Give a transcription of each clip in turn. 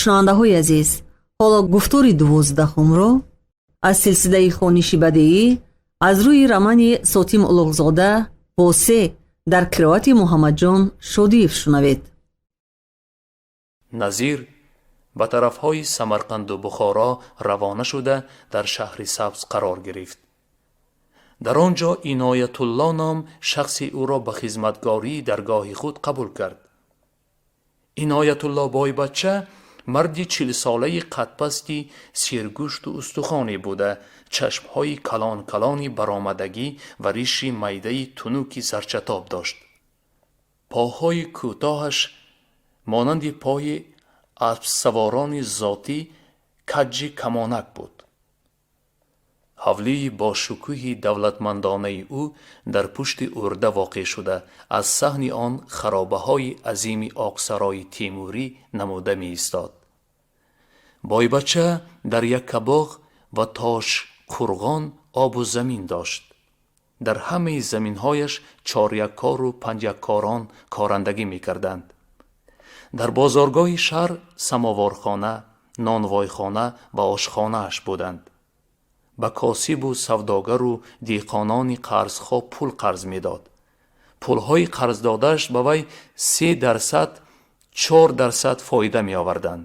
Шунавандаҳои азиз, ҳоло гуфтори 12-умро аз силсилаи хониши бадеӣ аз рӯи романи Сотим Улуғзода «Восе» дар қироати Муҳаммадҷон Шодиев шунавед. Назир ба тарафҳои Самарқанду Бухоро равона шуда, дар Шаҳри Сабз қарор гирифт. Дар он ҷо Иноятулло ном шахси ӯро ба хизматгории даргоҳи худ қабул кард. Иноятулло Бойбачча марди 40-солаи қадпасти сиргӯшту устухоне буда, чашмҳои калон-калони баромадагӣ ва риши майдаи тунуки зарчатоб дошт. Поҳои кӯтоҳаш монанди пои аспсаворони зотӣ каҷи камонак буд. Ҳавлии бошукӯҳи давлатмандонаи ӯ дар пушти урда воқеъ шуда, аз саҳни он харобаҳои азими Оқсарои Темурӣ намуда меистод. Бойбачча дар Яккабоғ ва Тошқурғон обу замин дошт. Дар ҳамаи заминҳояш чоряккору панҷяккорон корандагӣ мекарданд. Дар бозоргоҳи шаҳр самоворхона, нонвойхона ва ошхонааш буданд. Ба косибу савдогару деҳқонони қарзхоҳ пул қарз медод. Пулҳои қарздодааш ба вай 3%, 4% фоида меоварданд.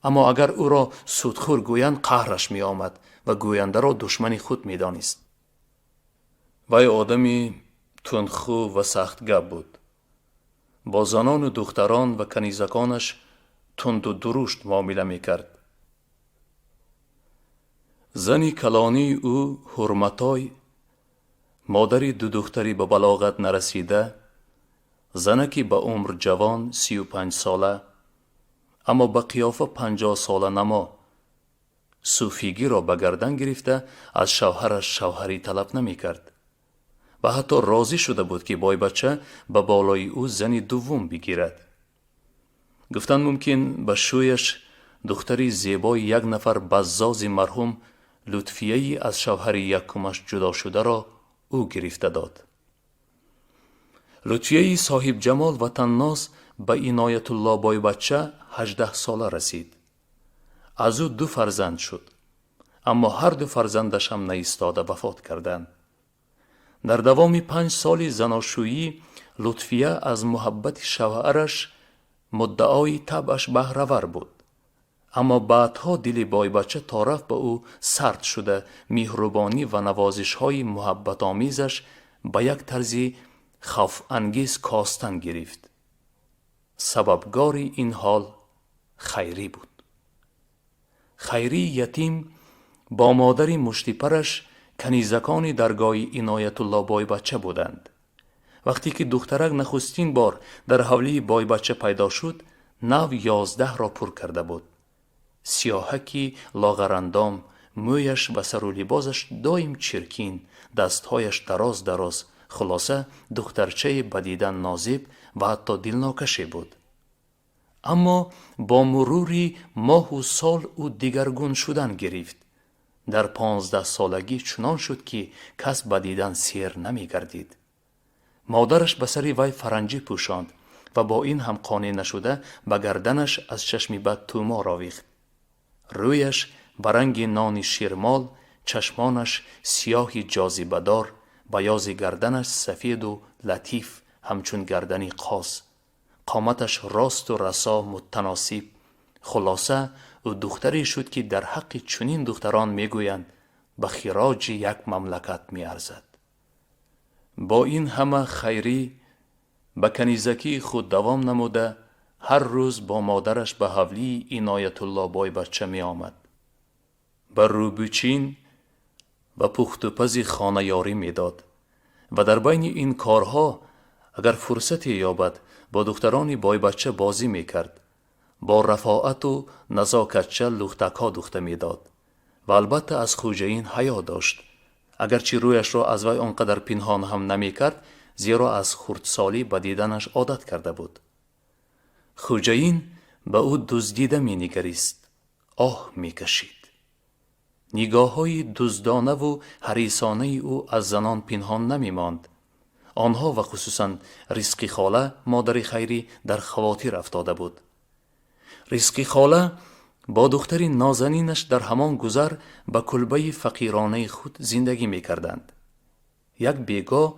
Аммо агар ӯро судхӯр гӯянд, қаҳраш меомад ва гӯяндаро душмани худ медонист. Вай одами тундхӯ ва сахтгап буд. Бо занону духтарон ва канизаконаш тунду дурушт муомила мекард. Зани калонии ӯ Ҳурматой, модари ду духтари ба балоғат нарасида, занаки ба умр ҷавон, 35-сола, аммо ба қиёфа 50-сола намо, сӯфигиро ба гардан гирифта, аз шавҳараш шавҳарӣ талаб намекард ва ҳатто розӣ шуда буд, ки Бойбачча ба болои ӯ зани дуввум бигирад. Гуфтан мумкин, ба шӯяш духтари зебои як нафар баззози марҳум Лутфияи аз шавҳари якумаш ҷудошударо ӯ гирифта дод. Лутфияи соҳибҷамол ва танноз ба Иноятулло Бойбачча 18-сола расид. Аз ӯ ду фарзанд шуд, аммо ҳарду фарзандаш ҳам наистода вафот карданд. Дар давоми 5 соли заношӯӣ Лутфия аз муҳаббати шавҳараш, муддаои табъаш, баҳравар буд. Аммо баъдҳо дили Бойбачча торафт ба ӯ сард шуда, меҳрубонӣ ва навозишҳои муҳаббатомезаш ба як тарзи хавфангез костан гирифт. Сабабгори ин ҳол Хайрӣ буд. Хайрии ятим бо модари муштипараш канизакони даргоҳи Иноятулло Бойбачча буданд. Вақте ки духтарак нахустин бор дар ҳавлии Бойбачча пайдо шуд, нав 11-ро пур карда буд. Сиёҳаки лоғарандом, мӯяш ва сару либосаш доим чиркин, дастҳояш дароз дароз, хулоса, духтарчае ба дидан нозеб ва ҳатто дилнокаше буд. Аммо бо мурури моҳу сол ӯ дигаргун шудан гирифт. Дар 15-солагӣ чунон шуд, ки кас ба дидан сер намегардид. Модараш ба сари вай фаранҷӣ пӯшонд ва бо ин ҳам қонеъ нашуда, ба гарданаш аз чашми бад тумор овехт. Рӯяш ба ранги нони ширмол, чашмонаш сиёҳи ҷозибадор, баёзи гарданаш сафеду латиф, ҳамчун гардани қоз, қоматаш росту расо, мутаносиб. Хулоса, ӯ духтаре шуд, ки дар ҳаққи чунин духтарон мегӯянд, ба хироҷи як мамлакат меарзад. Бо ин ҳама Хайрӣ ба канизакии худ давом намуда, ҳар рӯз бо модараш ба ҳавлии Иноятулло Бойбачча меомад, ба рӯбучин ва пухтупази хона ёрӣ медод ва дар байни ин корҳо, агар фурсате ёбад, бо духтарони Бойбачча бозӣ мекард, бо рафоату назокатча лухтакҳо духта медод ва албатта аз хӯҷаин ҳаё дошт, агарчи рӯяшро аз вай он қадар пинҳон ҳам намекард, зеро аз хурдсолӣ ба диданаш одат карда буд. Хӯҷаин ба ӯ дуздида менигарист, оҳ мекашид. Нигоҳҳои дуздонаву ҳарисонаи ӯ аз занон пинҳон намемонд. Онҳо ва хусусан Ризқихола, модари Хайрӣ, дар хавотир афтода буд. Ризқи хола бо духтари нозанинаш дар ҳамон гузар ба кулбаи фақиронаи худ зиндагӣ мекарданд. Як бегоҳ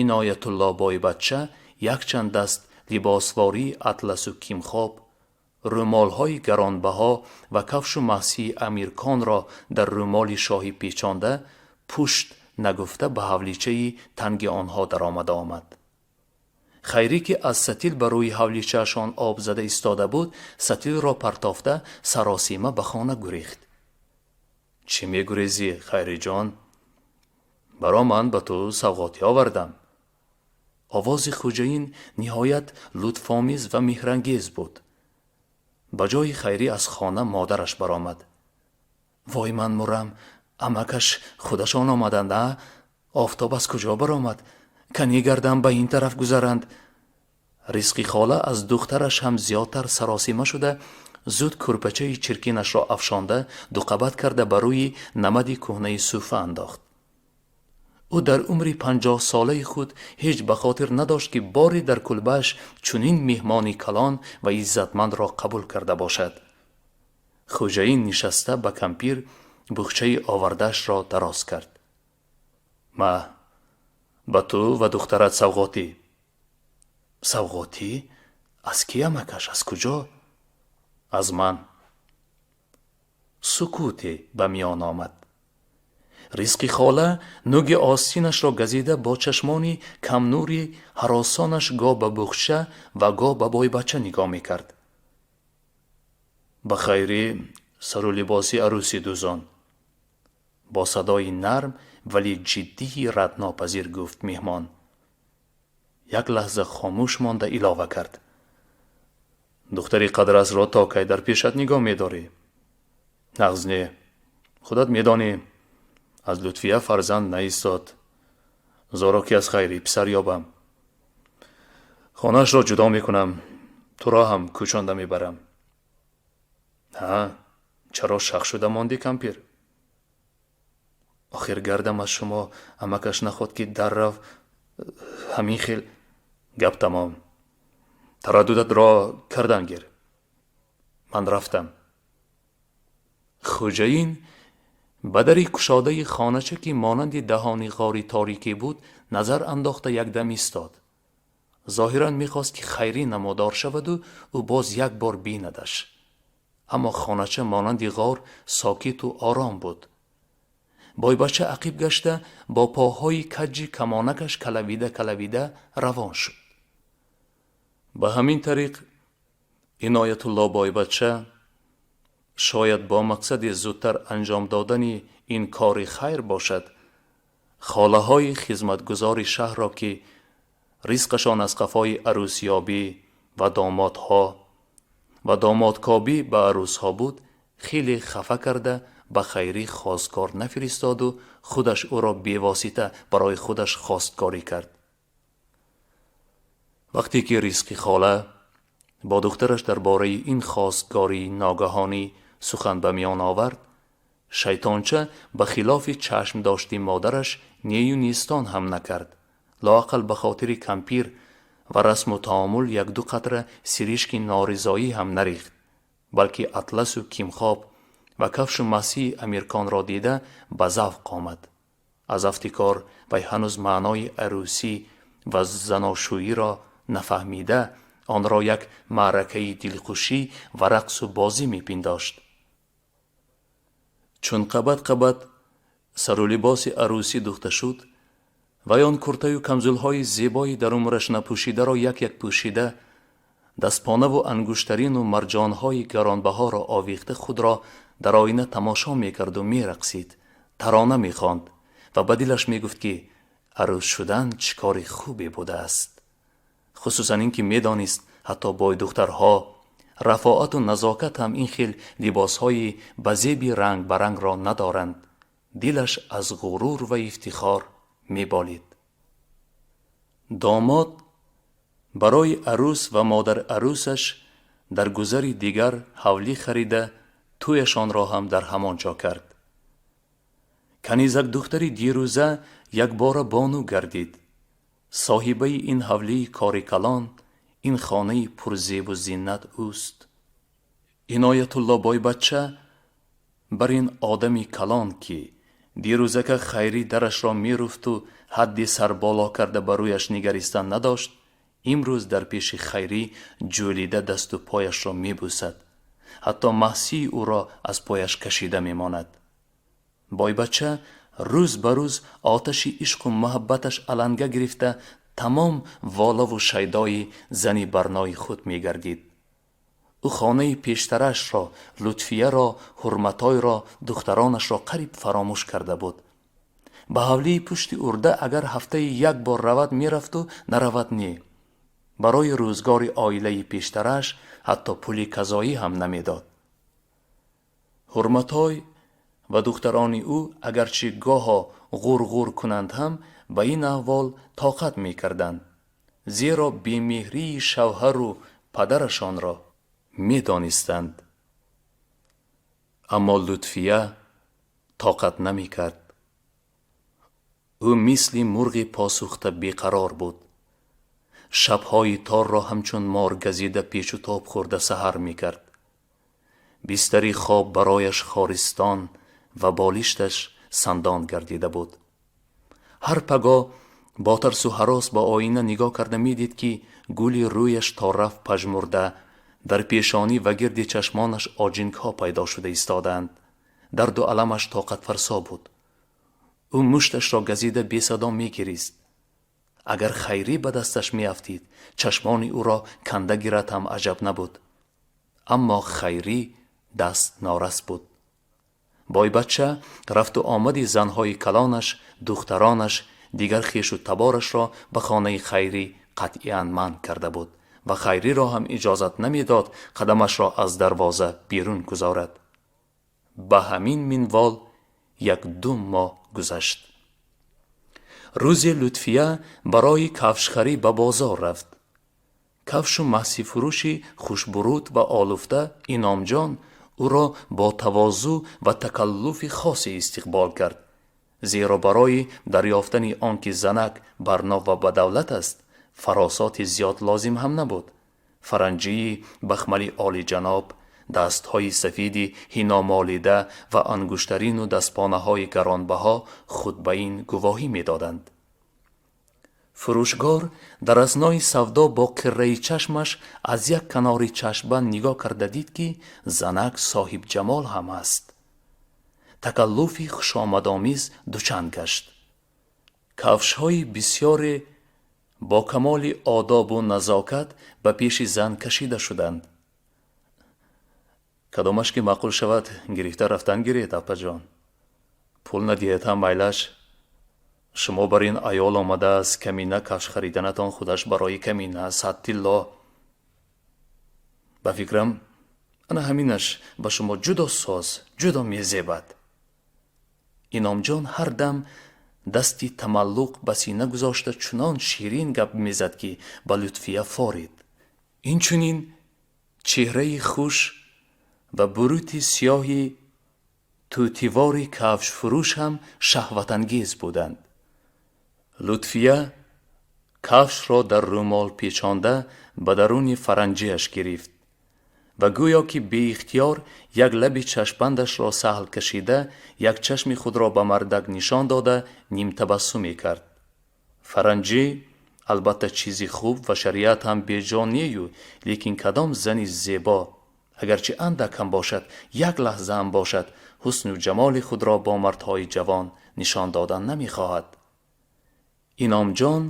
Иноятулло бойбачча якчанд даст либосвории атласу кимхоб, рӯмолҳои гаронбаҳо ва кафшу маҳсии Амирконро дар рӯмоли шоҳӣ печонда, пушт нагуфта ба ҳавличаи танги онҳо даромада омад. Хайрӣ, ки аз сатил ба рӯи ҳавличаашон об зада истода буд, сатилро партофта, саросима ба хона гурехт. Чӣ мегурезӣ, Хайриҷон? Баро, ман ба ту савғотӣ овардам. Овози хӯҷаин ниҳоят лутфомез ва меҳрангез буд. Ба ҷои Хайрӣ аз хона модараш баромад. Вой, ман мурам, амакаш худашон омаданд, а? Офтоб аз куҷо баромад? Канӣ гардам, ба ин тараф гузаранд. Ризқи хола аз духтараш ҳам зиёдтар саросима шуда, зуд кӯрпачаи чиркинашро афшонда, дуқабат карда, ба рӯи намади кӯҳнаи суфа андохт. Ӯ дар умри 50-солаи худ ҳеҷ ба хотир надошт, ки боре дар кулбааш чунин меҳмони калон ва иззатмандро қабул карда бошад. Хӯҷаин нишаста ба кампир буғчаи овардаашро дароз кард. Ма, ба ту ва духтарат савғотӣ. Савғотӣ? Аз ки, амакаш, аз куҷо? Аз ман. Сукуте ба миён омад. Ризқи хола нуги остинашро газида, бо чашмони камнури ҳаросонаш гоҳ ба буғча ва гоҳ ба бойбача нигоҳ мекард. Ба Хайрӣ сару либоси арӯсӣ дӯзон, бо садои нарм, вале ҷиддии раднопазир гуфт меҳмон. Як лаҳза хомӯш монда, илова кард: духтари қадрасро то кай дар пешат нигоҳ медорӣ? Нағз не, худат медонӣ, аз Лутфия фарзанд наистод. Зоро ки аз Хайрӣ писар ёбам. Хонаашро ҷудо мекунам, туро ҳам кӯчонда мебарам. Ҳа, чаро шах шуда мондӣ, кампир? Охир гардам аз шумо, амакаш, наход ки дар рав ҳамин хел. Гап тамом, тараддудатро кардан гир. Ман рафтам. Хӯҷаин ба дари кушодаи хонача, ки монанди даҳони ғори торикӣ буд, назар андохта, якдам истод. Зоҳиран мехост, ки Хайрӣ намодор шаваду ӯ боз як бор бинадаш. Аммо хонача монанди ғор сокиту ором буд. Бойбача ақиб гашта, бо поҳои каҷи камонакаш калавида калавида равон шуд. Ба ҳамин тариқ Иноятулло бойбача, шояд бо мақсади зудтар анҷом додани ин кори хайр бошад, холаҳои хизматгузори шаҳрро, ки ризқашон аз қафои арӯсёбӣ ва домодҳо ва домодкобӣ ба арӯсҳо буд, хеле хафа карда, ба Хайрӣ хостгор нафиристоду худаш ӯро бевосита барои худаш хостгорӣ кард. Вақте ки Ризқи хола бо духтараш дар бораи ин хостгории ногаҳонӣ сухан ба миён овард, шайтонча ба хилофи чашмдошти модараш нею нистон ҳам накард. Лоақал ба хотири кампир ва расму таомул якду қатра сиришки норизоӣ ҳам нарехт, балки атласу кимхоб ва кафшу маҳсии Амирконро дида, ба завқ омад. Аз афти кор вай ҳанӯз маънои арӯсӣ ва заношӯиро нафаҳмида, онро як маъракаи дилхушӣ ва рақсу бозӣ мепиндошт. Чун қабат қабат сару либоси арӯсӣ духта шуд, вай он куртаю камзулҳои зебои дар умраш напӯшидаро як як пӯшида, дастпонаву ангуштарину марҷонҳои гаронбаҳоро овехта, худро дар оина тамошо мекарду мерақсид, тарона мехонд ва ба дилаш мегуфт, ки арӯс шудан чӣ кори хубе будааст, хусусан ин ки медонист, ҳатто бойдухтарҳо, рафоату назокат ҳам ин хел либосҳои ба зеби рангбарангро надоранд. Дилаш аз ғурур ва ифтихор меболид. Домод барои арӯс ва модарарӯсаш дар гузари дигар ҳавлӣ харида, тӯяшонро ҳам дар ҳамон ҷо кард. Канизакдухтари дирӯза якбора бону гардид. Соҳибаи ин ҳавлии кори калон, ин хонаи пурзебу зиннат ӯст. Иноятулло Бойбачча бар ин одами калон, ки дирӯзака Хайрӣ дарашро меруфту ҳадди сарболо карда ба рӯяш нигаристан надошт, имрӯз дар пеши Хайрӣ ҷӯлида дасту пояшро мебӯсад, ҳатто маҳсии ӯро аз пояш кашида мемонад. Бойбачча рӯз ба рӯз оташи ишқу муҳаббаташ аланга гирифта, тамом волаву шайдои зани барнои худ мегардид. Ӯ хонаи пештарашро, Лутфияро, Ҳурматойро, духтаронашро қариб фаромӯш карда буд. Ба ҳавлии пушти урда агар ҳафтаи як бор равад, мерафту наравад не. Барои рӯзгори оилаи пештараш ҳатто пули казоӣ ҳам намедод. Ҳурматой ва духтарони ӯ агарчи гоҳо ғурғур кунанд ҳам, ба ин аҳвол тоқат мекарданд, зеро бемеҳрии шавҳару падарашонро медонистанд. Аммо Лутфия тоқат намекард. Ӯ мисли мурғи посухта беқарор буд. Шабҳои торро ҳамчун мор газида печу тоб хӯрда саҳар мекард. Бистари хоб барояш хористон ва болишташ сандон гардида буд. Ҳар пагоҳ бо тарсу ҳарос ба оина нигоҳ карда медид, ки гули рӯяш то рафт пажмурда, дар пешонӣ ва гирди чашмонаш оҷингҳо пайдо шуда истодаанд. Дарду аламаш тоқатфарсо буд. Ӯ мушташро газида бесадо мегирист. Агар Хайрӣ ба дасташ меафтид, чашмони ӯро канда гирад ҳам аҷаб набуд. Аммо Хайрӣ даст норас буд. Бойбачча рафту омади занҳои калонаш, духтаронаш, дигар хешу таборашро ба хонаи Хайрӣ қатъиян манъ карда буд ва Хайриро ҳам иҷозат намедод қадамашро аз дарвоза берун гузорад. Ба ҳамин минвол як-ду моҳ гузашт. Рӯзе Лутфия барои кафшхарӣ ба бозор рафт. Кафшу маҳсифурӯши хушбуруд ва олуфта Иномҷон ӯро бо тавозӯъ ва такаллуфи хосе истиқбол кард, зеро барои дарёфтани он ки занак барно ва бадавлат аст, фаросати зиёд лозим ҳам набуд. Фаранҷии бахмали олиҷаноб, дастҳои сафиди ҳиномолида ва ангуштарину дастпонаҳои гаронбаҳо худ ба ин гувоҳӣ медоданд. Фурӯшгор дар аснои савдо бо қирраи чашмаш аз як канори чашмбанд нигоҳ карда дид, ки занак соҳибҷамол ҳам аст. Такаллуфи хушомадомез дучанд гашт. Кафшҳои бисёре бо камоли одобу назокат ба пеши зан кашида шуданд. Кадомаш ки маъқул шавад, гирифта рафтан гиред, апаҷон. Пул надиҳед ҳам майлаш. Шумо бар ин аёл омадааст, камина кафш хариданатон худаш барои камина 100 тилло. Ба фикрам, ана ҳаминаш ба шумо ҷудо соз, ҷудо мезебад. Иномҷон ҳар дам дасти тамаллуқ ба сина гузошта чунон ширин гап мезад, ки ба Лутфия форид. Инчунин чеҳраи хуш ва бурути сиёҳи тӯтивори кафшфурӯш ҳам шаҳватангез буданд. Лутфия кафшро дар рӯмол печонда ба даруни фаранҷиаш гирифт ва гӯё ки беихтиёр як лаби чашмбандашро саҳл кашида, як чашми худро ба мардак нишон дода нимтабассум мекард. Фаранҷӣ албатта чизи хуб ва шариат ҳам беҷо нею, лекин кадом зани зебо, агарчи андак ҳам бошад, як лаҳза ҳам бошад, ҳусну ҷамоли худро бо мардҳои ҷавон нишон додан намехоҳад? Иномҷон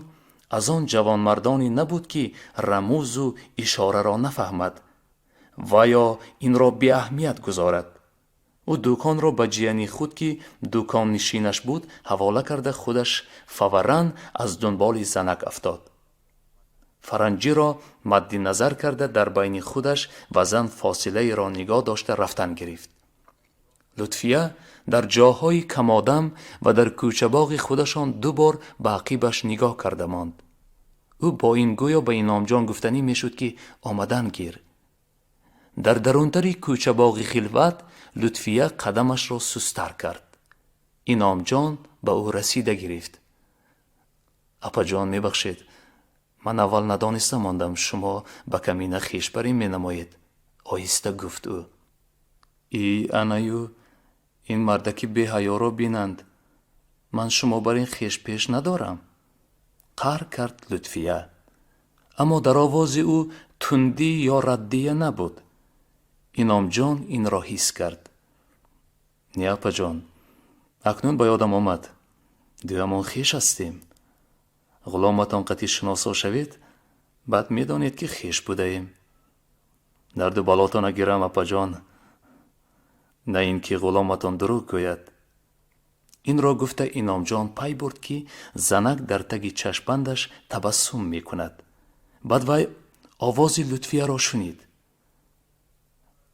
аз он ҷавонмардоне набуд, ки рамузу ишораро нафаҳмад ва ё инро беаҳамият гузорад. Ӯ дуконро ба ҷияни худ, ки дуконнишинаш буд, ҳавола карда, худаш фавран аз дунболи занак афтод. Фаранҷиро мадди назар карда, дар байни худаш ва зан фосилаеро нигоҳ дошта рафтан гирифт. Лутфия дар ҷоҳои камодам ва дар кӯчабоғи худашон ду бор ба ақибаш нигоҳ карда монд. Ӯ бо ин гӯё ба Иномҷон гуфтанӣ мешуд, ки омадан гир. Дар дарунтари кӯчабоғи хилват Лутфия қадамашро сустар кард. Иномҷон ба ӯ расида гирифт. Апаҷон, мебахшед, ман аввал надониста мондам, шумо ба камина хешбарӣ менамоед. Оҳиста гуфт ӯ. И анаю ин мардаки беҳаёро бинанд. Ман шумо бар ин хеш пеш надорам, қаҳр кард Лутфия. Аммо дар овози ӯ тундӣ ё раддия набуд. Иномҷон инро ҳис кард. Не, апаҷон, акнун ба ёдам омад, дуямон хеш ҳастем. Ғуломатон қати шиносо шавед, баъд медонед, ки хеш будаем. Дарду балотона гирам, апаҷон, на ин ки ғуломатон дурӯғ гӯяд. Инро гуфта, Иномҷон пай бурд, ки занак дар таги чашмбандаш табассум мекунад. Баъд вай овози Лутфияро шунид.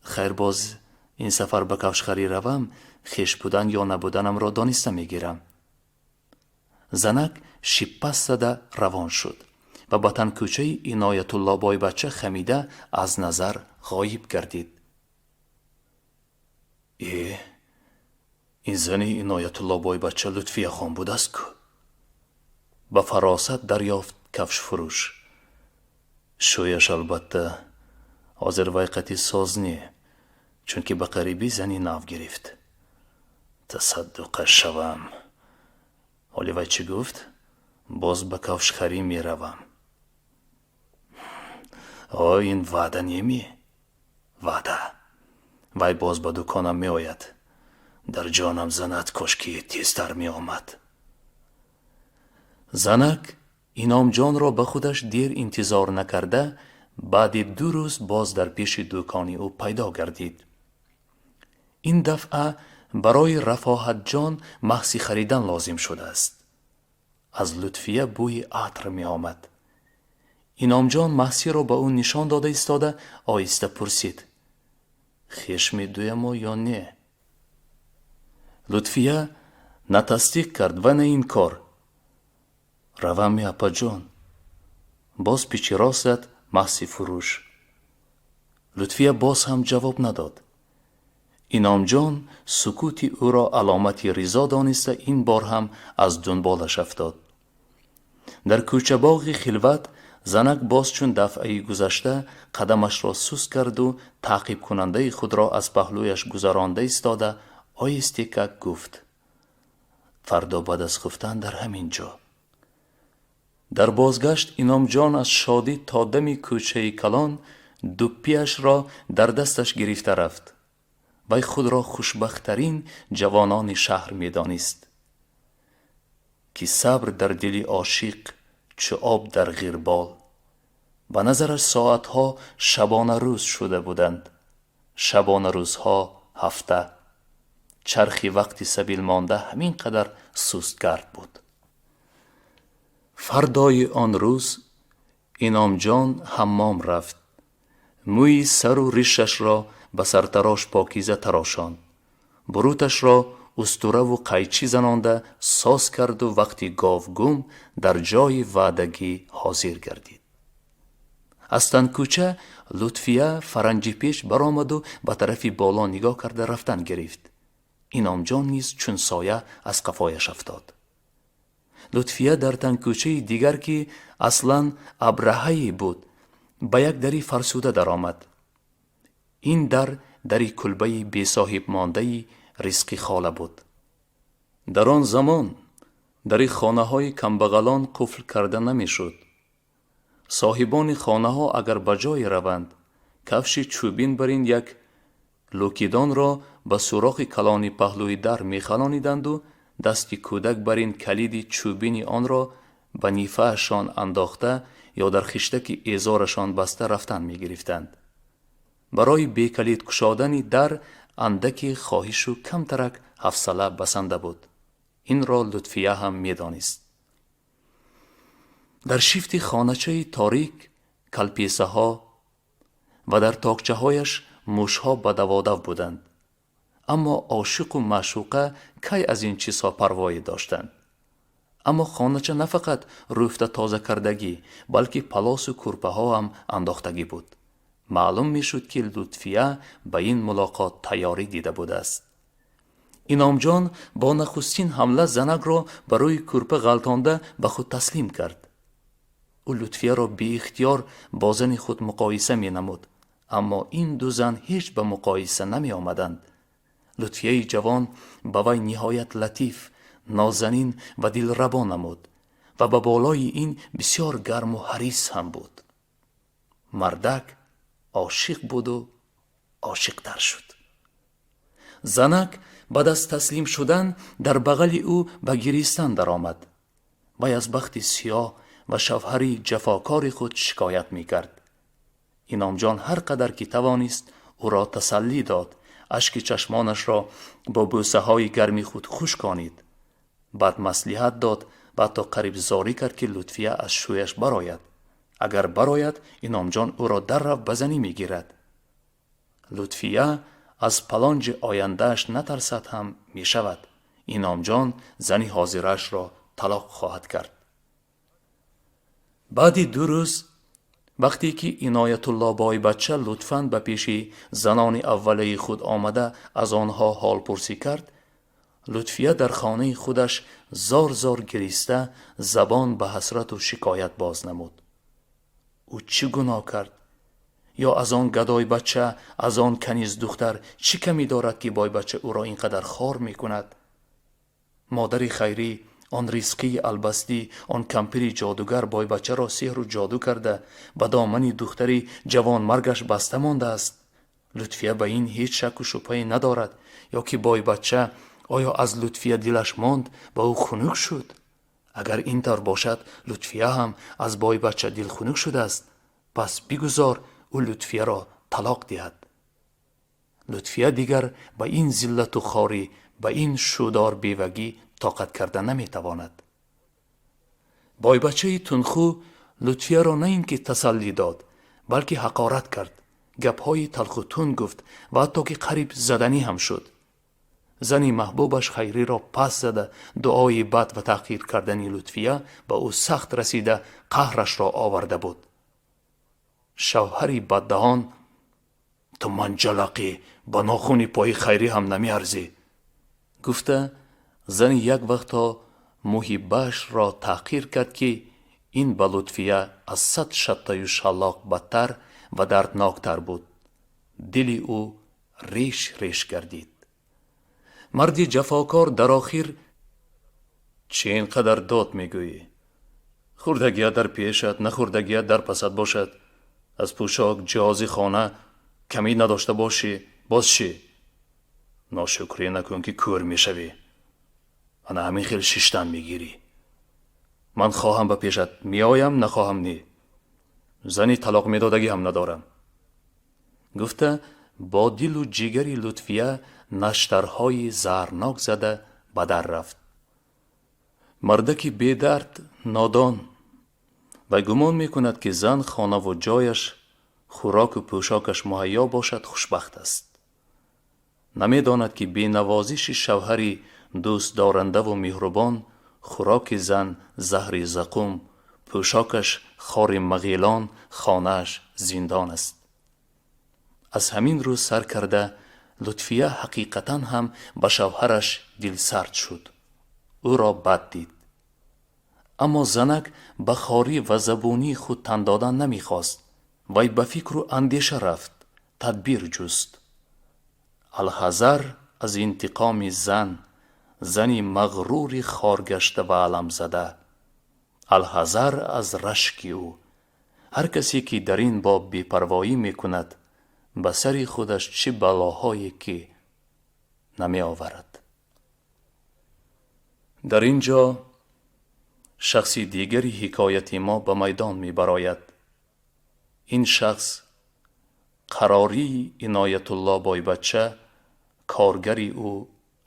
Хайр, боз ин сафар ба кавшхарӣ равам, хеш будан ё набуданамро дониста мегирам. Занак шиппас зада равон шуд ва ба танкӯчаи Иноятулло Бойбачча хамида аз назар ғоиб гардид. Э, ин зани Иноятулло Бойбачча Лутфияхон будааст ку, ба фаросат дарёфт кафшфурӯш. Шӯяш, албатта, ҳозир вай қати соз не, чунки ба қарибӣ зани нав гирифт. Тасаддуқа шавам, ҳоли вай чӣ гуфт? Боз ба кавшхарӣ меравам. О, ин ваъда неми ваъда. Вай боз ба дуконам меояд. Дар ҷонам занад, кошки тезтар меомад. Занак Иномҷонро ба худаш дер интизор накарда, баъди 2 рӯз боз дар пеши дукони ӯ пайдо гардид. Ин дафъа барои Рафоҳатҷон маҳси харидан лозим шудааст. Аз Лутфия бӯи атр меомад. Иномҷон маҳсиро ба ӯ нишон дода истода, оҳиста пурсид: хеш медӯямо ё не? Лутфия на тасдиқ кард ва на инкор. Равамми, апаҷон? Боз пичирост зад маҳсифурӯш. Лутфия боз ҳам ҷавоб надод. Иномҷон сукути ӯро аломати ризо дониста, ин бор ҳам аз дунболаш афтод. Дар кӯчабоғи хилват занак боз чун дафъаи гузашта қадамашро суст карду таъқибкунандаи худро аз паҳлӯяш гузаронда истода, оҳистекак гуфт: фардо баъд аз хуфтан дар ҳамин ҷо. Дар бозгашт Иномҷон аз шодӣ то дами кӯчаи калон дуппиашро дар дасташ гирифта рафт. Вай худро хушбахттарин ҷавонони шаҳр медонист, ки сабр дар дили ошиқ чу об дар ғирбол. Ба назараш соатҳо шабонарӯз шуда буданд, шабонарӯзҳо ҳафта. Чархи вақти сабилмонда ҳамин қадар сустгард буд. Фардои он рӯз Иномҷон ҳаммом рафт, мӯи сару ришашро ба сартарош покиза тарошонд, буруташро устураву қайчӣ занонда соз карду вақти говгум дар ҷои ваъдагӣ ҳозир гардид. Аз танкӯча Лутфия фаранҷипеш баромаду ба тарафи боло нигоҳ карда рафтан гирифт. Иномҷон низ чун соя аз қафояш афтод. Лутфия дар танкӯчаи дигар, ки аслан абраҳае буд, ба як дари фарсуда даромад. Ин дар дари кулбаи бесоҳибмондаи Ризқи хола буд. Дар он замон дари хонаҳои камбағалон қуфл карда намешуд. Соҳибони хонаҳо агар ба ҷое раванд, кафши чӯбин бар ин як лӯкидонро ба сурохи калони паҳлӯи дар мехалониданду дасти кӯдак бар ин калиди чӯбини онро ба нифаашон андохта ё дар хиштаки эзорашон баста рафтан мегирифтанд. Барои бекалид кушодани дар андаки хоҳишу камтарак ҳавсала басанда буд. Инро Лутфия ҳам медонист. Дар шифти хоначаи торик калпесаҳо ва дар токчаҳояш мушҳо ба даводав буданд. Аммо ошиқу маъшуқа кай аз ин чизҳо парвое доштанд? Аммо хонача на фақат рӯфта тоза кардагӣ, балки палосу кӯрпаҳо ҳам андохтагӣ буд. Маълум мешуд, ки Лутфия ба ин мулоқот тайёрӣ дида будааст. Иномҷон бо нахустин ҳамла занакро ба рӯи кӯрпа ғалтонда ба худ таслим кард. Ӯ Лутфияро беихтиёр бо зани худ муқоиса менамуд, Аммо ин ду зан ҳеҷ ба муқоиса намеомаданд. Лутфияи ҷавон ба вай ниҳоят латиф, нозанин ва дилрабо намуд ва ба болои ин бисёр гарму ҳарис ҳам буд. Мардак ошиқ буду ошиқтар шуд. Занак баъд аз таслим шудан дар бағали ӯ ба гиристан даромад. Вай аз бахти сиёҳ ва шавҳари ҷафокори худ шикоят мекард. Иномҷон ҳар қадар ки тавонист, ӯро тасаллӣ дод, ашки чашмонашро бо бӯсаҳои гарми худ хушконид. Баъд маслиҳат дод ва ҳатто қариб зорӣ кард, ки Лутфия аз шӯяш барояд. Агар барояд, Иномҷон ӯро даррав ба занӣ мегирад. Лутфия аз палонҷи ояндааш натарсад ҳам мешавад. Иномҷон зани ҳозираашро талоқ хоҳад кард. Баъди 2 рӯз, вақте ки Иноятулло бойбача лутфан ба пеши занони аввалаи худ омада аз онҳо ҳолпурсӣ кард, Лутфия дар хонаи худаш зор-зор гириста забон ба ҳасрату шикоят боз намуд. Ӯ чӣ гуноҳ кард? Ё аз он гадойбача, аз он каниздухтар чӣ камӣ дорад, ки бойбача ӯро ин қадар хор мекунад? Модари Хайрӣ, он ризқии албастӣ, он кампири ҷодугар бойбачаро сеҳру ҷоду карда ба домани духтари ҷавонмаргаш баста мондааст. Лутфия ба ин ҳеҷ шакку шубҳае надорад. Ё ки бойбача оё аз Лутфия дилаш монд, ба ӯ хунук шуд? Агар ин тавр бошад, Лутфия ҳам аз бойбача дилхунук шудааст. Пас бигузор ӯ Лутфияро талоқ диҳад. Лутфия дигар ба ин зиллату хорӣ, ба ин шӯдор бевагӣ тоқат карда наметавонад. Бойбачаи тунхӯ Лутфияро на ин ки тасаллӣ дод, балки ҳақорат кард, гапҳои талху тунд гуфт ва ҳатто ки қариб заданӣ ҳам шуд. Зани маҳбубаш Хайриро пас зада, дуои бад ва таҳқир кардани Лутфия ба ӯ сахт расида, қаҳрашро оварда буд. Шавҳари баддаҳон: «Ту манҷалақӣ, ба нохуни пои Хайрӣ ҳам намеарзӣ», гуфта зани як вақто муҳиббаашро таҳқир кард, ки ин ба Лутфия аз 100 шаттаю шаллоқ бадтар ва дардноктар буд. Дили ӯ реш реш гардид. Марди ҷафокор дар охир: «Чӣ ин қадар дод мегӯӣ? Хӯрдагият дар пешат, нахӯрдагият дар пасат бошад. Аз пӯшок, ҷиҳози хона камӣ надошта бошӣ, боз чӣ? Ношукрӣ накун, ки кӯр мешавӣ. Ана ҳамин хел шиштан мегирӣ. Ман хоҳам ба пешат меоям, нахоҳам не. Зани талоқ медодагӣ ҳам надорам», гуфта бо дилу ҷигари Лутфия наштарҳои заҳрнок зада ба дар рафт. Мардаки бедард нодон ва гумон мекунад, ки зан хонаву ҷояш, хӯроку пӯшокаш муҳайё бошад, хушбахт аст. Намедонад, ки бенавозиши шавҳари дӯстдорандаву меҳрубон хӯроки зан заҳри зақум, пӯшокаш хори мағилон, хонааш зиндон аст. Аз ҳамин рӯз сар карда Лутфия ҳақиқатан ҳам ба шавҳараш дилсард шуд, ӯро бад дид. Аммо занак ба хорӣ ва забунии худ тан додан намехост. Вай ба фикру андеша рафт, тадбир ҷуст. Алҳазар аз интиқоми зан, зани мағрури хоргашта ва аламзада. Алҳазар аз рашки ӯ. Ҳар касе ки дар ин боб бепарвоӣ мекунад, ба сари худаш чӣ балоҳое ки намеоварад. Дар ин ҷо шахси дигари ҳикояти мо ба майдон мебарояд. Ин шахс қарории Иноятулло бойбача, коргари ӯ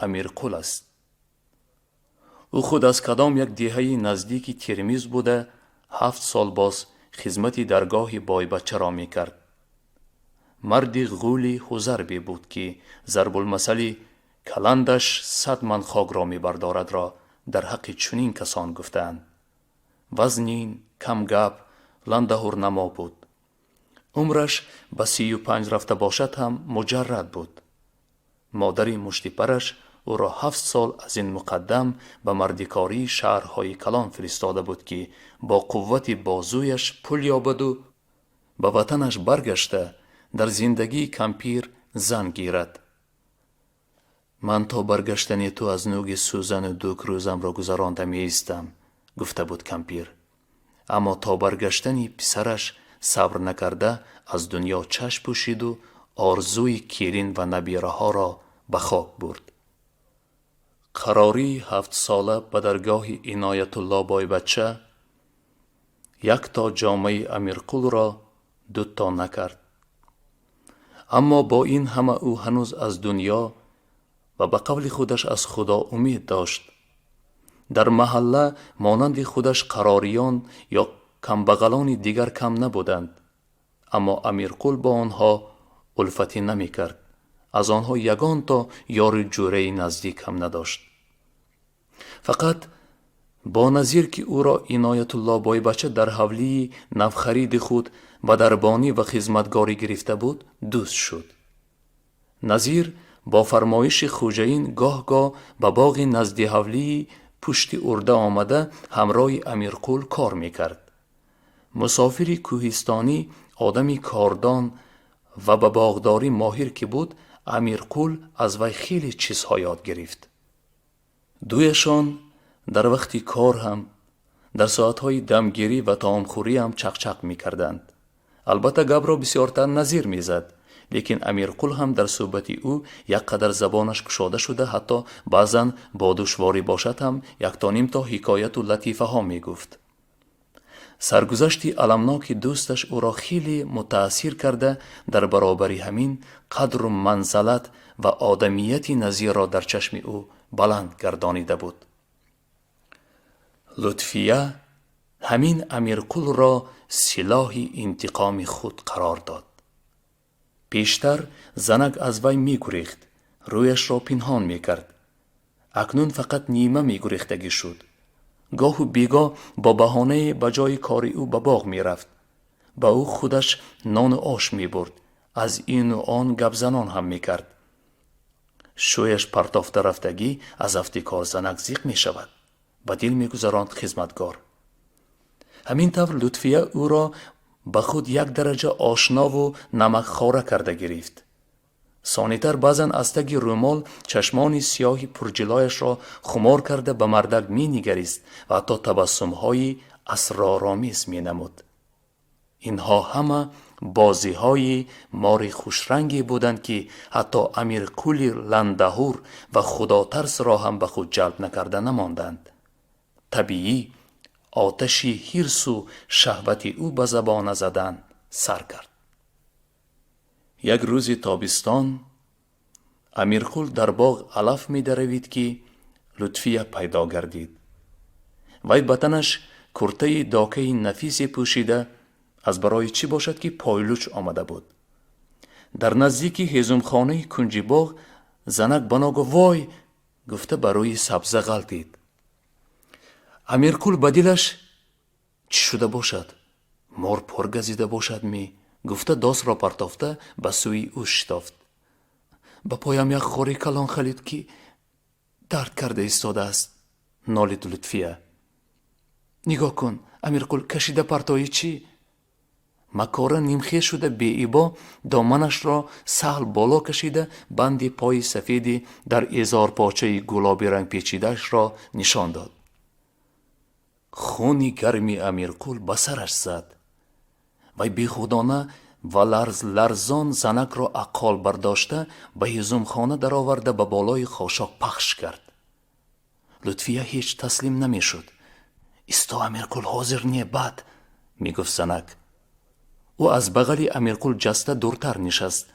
Амирқул аст. Ӯ худ аз кадом як деҳаи наздики Термиз буда, 7 сол боз хизмати даргоҳи бойбачаро мекард. Марди ғули ҳузарбе буд, ки зарбулмасали каландаш 100 ман хокро мебардорадро дар ҳаққи чунин касон гуфтаанд. Вазнин, камгап, ландаҳурнамо буд. Умраш ба 35 рафта бошад ҳам муҷаррад буд. Модари муштипараш ӯро 7 сол аз ин муқаддам ба мардикории шаҳрҳои калон фиристода буд, ки бо қуввати бозуяш пул ёбаду ба ватанаш баргашта Дар зиндагии кампир зан гирад. Ман то баргаштани ту аз нӯги сӯзану дӯк рӯзамро гузаронда меистам, гуфта буд кампир. Аммо то баргаштани писараш сабр накарда аз дунё чашм пӯшиду орзуи келин ва набираҳоро ба хок бурд. Қарории ҳафтсола ба даргоҳи Иноятулло Бойбачча якто ҷомаи Амирқулро дуто накард. Аммо бо ин ҳама ӯ ҳанӯз аз дунё ва ба қавли худаш аз Худо умед дошт. Дар маҳалла монанди худаш қарориён ё камбағалони дигар кам набуданд, аммо Амирқул бо онҳо улфатӣ намекард, аз онҳо ягон то ёру ҷӯраи наздик ҳам надошт. Фақат бо Назир, ки ӯро Иноятулло Бойбача дар ҳавлии навхариди худ ба дарбонӣ ва хизматгорӣ гирифта буд, дӯст шуд. Назир бо фармоиши хӯҷаин гоҳ-гоҳ ба боғи назди ҳавлии пушти урда омада ҳамроҳи Амирқул кор мекард. Мусофири кӯҳистонӣ, одами кордон ва ба боғдорӣ моҳир ки буд, Амирқул аз вай хеле чизҳо ёд гирифт. Дуяшон дар вақти кор ҳам, дар соатҳои дамгирӣ ва таомхӯрӣ ҳам чақчақ мекарданд. Албатта, гапро бисёртар Назир мезад, лекин Амирқул ҳам дар суҳбати ӯ як қадар забонаш кушода шуда, ҳатто баъзан бо душворӣ бошад ҳам яктонимто ҳикояту латифаҳо мегуфт. Саргузашти аламноки дӯсташ ӯро хеле мутаассир карда, дар баробари ҳамин қадру манзалат ва одамияти Назирро дар чашми ӯ баланд гардонида буд. Лутфия ҳамин Амирқулро силоҳи интиқоми худ қарор дод. Пештар занак аз вай мегурехт, рӯяшро пинҳон мекард. Акнун фақат нима мегурехтагӣ шуд. Гоҳу бегоҳ бо баҳонае ба ҷои кори ӯ ба боғ мерафт. Ба ӯ худаш нону ош мебурд, аз ину он гапзанон ҳам мекард. Шӯяш партофта рафтагӣ аз афти кор занак зиқ мешавад, ба дил мегузаронд хизматгор. Ҳамин тавр Лутфия ӯро ба худ як дараҷа ошнову намакхора карда гирифт. Сонитар баъзан аз таги рӯмол чашмони сиёҳи пурҷилояшро хумор карда ба мардак менигарист ва ҳатто табассумҳои асроромез менамуд. Инҳо ҳама бозиҳои мори хушранге буданд, ки ҳатто Амирқули ландаҳур ва худотарсро ҳам ба худ ҷалб накарда намонданд. Табиӣ, оташи ҳирсу шаҳвати ӯ ба забона задан сар кард. Як рӯзи тобистон Амирқул дар боғ алаф медаравид, ки Лутфия пайдо гардид. Вай ба танаш куртаи докаи нафисе пӯшида, аз барои чӣ бошад, ки пойлуч омада буд. Дар наздики ҳезумхонаи кунҷи боғ занак ба ногоҳ «Вой!» гуфта ба рӯи сабза ғалтид. Амирқул ба дилаш: «Чӣ шуда бошад? Мор пор газида бошад ми?» гуфта досро партофта ба сӯи ӯ шитофт. «Ба поям як хори калон халид, ки дард карда истодааст», нолид Лутфия. «Нигоҳ кун, Амирқул, кашида партоӣ чӣ?» Макора нимхез шуда, беибо доманашро саҳл боло кашида, банди пои сафеди дар эзорпочаи гулобиранг печидаашро нишон дод. Хуни гарми Амирқул ба сараш зад. Вай бехудона ва ларзларзон занакро аққол бардошта, ба ҳезумхона дароварда, ба болои хошок пахш кард. Лутфия ҳеҷ таслим намешуд. «Исто, Амирқул, ҳозир не, баъд», мегуфт занак. Ӯ аз бағали Амирқул ҷаста дуртар нишаст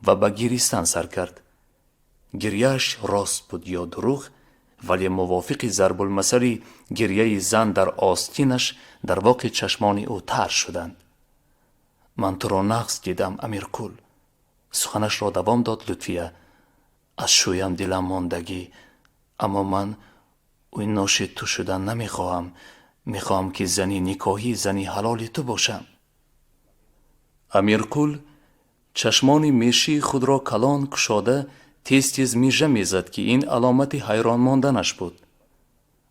ва ба гиристан сар кард. Гирьяаш рост буд ё дурӯғ, вале мувофиқи зарбулмасали гирьяи зан дар остинаш дар воқеъ чашмони ӯ тар шуданд. «Ман туро нағз дидам, Амирқул», суханашро давом дод Лутфия. «Аз шӯям дилам мондагӣ, аммо ман уйноши ту шудан намехоҳам. Мехоҳам, ки зани никоҳӣ, зани ҳалоли ту бошам». Амирқул чашмони мешии худро калон кушода, тез-тез мижа мезад, ки ин аломати ҳайрон монданаш буд.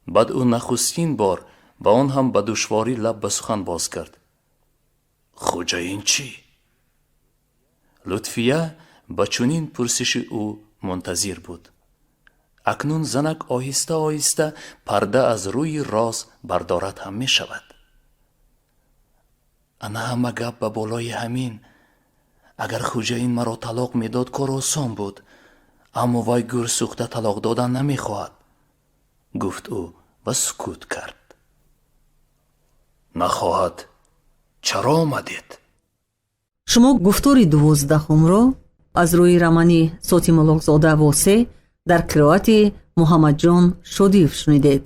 Баъд ӯ нахустин бор ва он ҳам ба душворӣ лаб ба сухан боз кард: «Хӯҷаин чӣ?» Лутфия ба чунин пурсиши ӯ мунтазир буд. Акнун занак оҳиста оҳиста парда аз рӯи роз бардорад ҳам мешавад. Ана ҳама гап ба болои ҳамин. Агар хӯҷаин маро талоқ медод, кор осон буд, аммо вай гӯрсӯхта талоқ додан намехоҳад, гуфт ӯ ва сукут кард. Нахоҳад, чаро омадед? Шумо гуфтори 12-умро аз рӯи романи Сотим Улуғзода «Восеъ» дар қироати Муҳаммадҷон Шодиев шунидед.